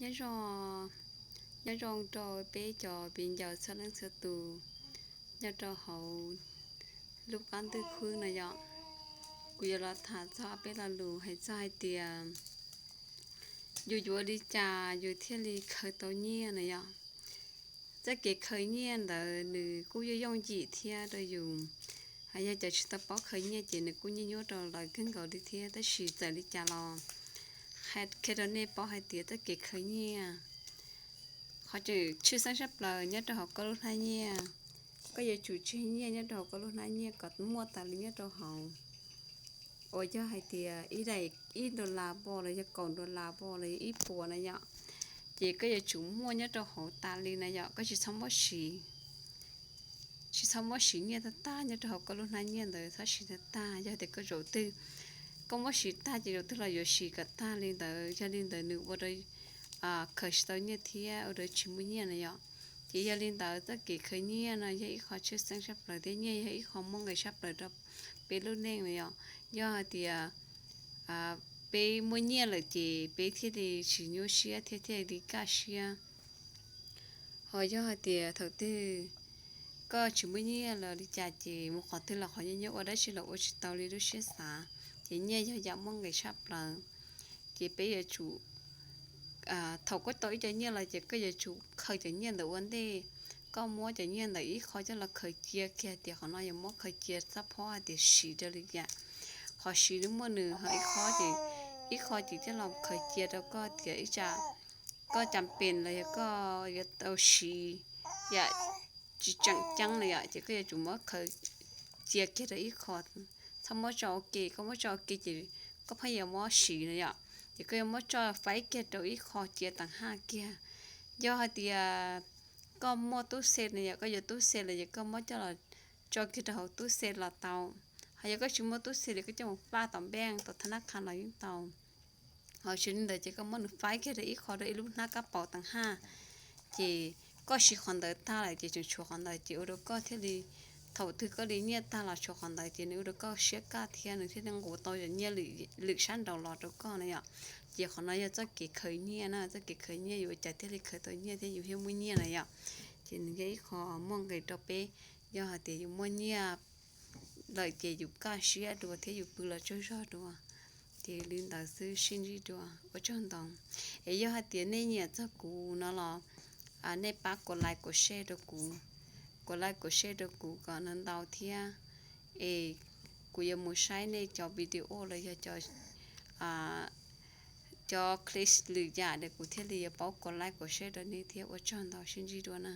Nyob zoo, nyob zoo rau peb cov viv ncaus txhua leej txhua tus nyob rau hauv lub qab ntuj khwb no yom. Kuv yuav los tham txog peb lo lus hais txog hais tias yus yuav ua li cas yus thiaj li khaws tau nyiaj na yom. Txoj kev khaws nyiaj ntawd nws kuj yooj yooj yim thiab rau yus. Yog cov tsis tau paub khaws nyiaj ces nws kuj nyuaj nyuaj rau lawv kawg nkaus li thiab, tab sis txawm li cas los qhia rau nej paub hais tias txoj kev khaws nyiaj qhov tseem tshwj xeeb tshaj plaws nyob rau hauv koj lub hnab nyiaj. Koj yuav tsum tseg nyiaj nyob rau hauv koj lub hnab nyiaj kom muaj tas li nyob rau hauv. Uas yog hais tias ib daim ib dollar pom los yog kaum dollar pom los yog ib puas na yom, ces koj yuav tsum muaj nyob rau hauv tas li na yom. Koj tsis txhob muab siv, tsis txhob muab siv nyiaj tag tag nyob rau hauv koj lub hnab nyiaj ntawd, txhob siv tag tag. Yog tias koj zaum twg koj muab siv tag ces zaum twg los yuav siv kom tag li ntawd. Yog li ntawd nws ua rau khaws tsis tau nyiaj thiab ua rau tsis muaj nyiaj na yom. Ces yog li ntawd txoj kev khaws nyiaj no yog ib qho tshwj xeeb tshaj plaws thiab nyiaj yog ib qho muaj nqis tshaj plaws rau peb lub neej na yom. Yog hais tias peb muaj nyiaj lawm ces peb thiaj li tsis nyuaj siab thiab thiaj li kaj siab. Ho yog hais tias thaum twg koj tsis muaj nyiaj los li cas ces mus qhov twg los qhov nyuaj nyuaj, ua dab tsi los ua tsis tau li lub siab xav. Ces nyiaj yog yam muaj nqis tshaj plaws. Ces peb yuav tsum, thaum koj tau ib co nyiaj los ces koj yuav tsum khaws cov nyiaj ntawd ua ntej. Koj muab cov nyiaj ntawd ib qho coj los khaws cia kiag tias qhov no yuav muab khaws cia txoj phob hais tias siv rau li cas. Qhov siv nws muaj nws ho ib qho ces, ib qho ces coj los khaws cia rau koj tias ib tsam koj cas pes los yog koj yuav tau siv yam tsis tseem ceeb na yom, ces koj yuav tsum muab khaws cia kiag rau ib qho. Txhob muab tso ua ke, koj muab tso ua ke ces koj pheej yuav muab siv na yom. Ces koj yuav muab tso faib kiag rau ib qho cia tas haj kiag. Yog hais tias koj muaj tub se na yom, koj yuav tub se los ces koj muab coj los tso kiag rau hauv tub se los tau. Ho yog koj tsis muaj tub se los koj coj mus paj tom npeej tom thab nab qha los yeej tau. Ho tsis li ntawd ces koj muab nws faib kiag rau ib qho rau ib lub hnab kab paus tas haj. Ces koj siv qhov ntawd tag lawm ces tseem tshuav qhov ntawd ces ua rau koj thiaj li, thaum twg koj li nyiaj tag los tshuav qhov ntawd ces nws ua rau koj siab kaj thiab nws thiaj li nqus tau cov nyiaj lwm sab nraud los rau koj na yom. Ces qhov no yog txoj kev khaws nyiaj na, txoj kev khaws nyiaj yus ua cas thiaj li khaws tau nyiaj thiab yus thiaj muaj nyiaj na yom. Ces nws yog ib qho muaj nqis rau peb, yog hais tias yus muaj nyiaj lawm ces yus kaj siab dua thiab yus pw los tsaug zog dua. Ces li ntawd xwb, sib ntsib dua, ua tsaug ntau. Es yog hais tias nej nyiam txog kuv no los nej pab kuv like kuv share rau kuv, kuv like kuv share rau kuv kom ntau ntau thiab. Es kuv yuav mus saib nej cov video los yog cov cov clip lwm yam es kuv thiaj li yuav paub kuv like kuv share rau nej thiab. Ua tsaug ntau, sib ntsib dua na.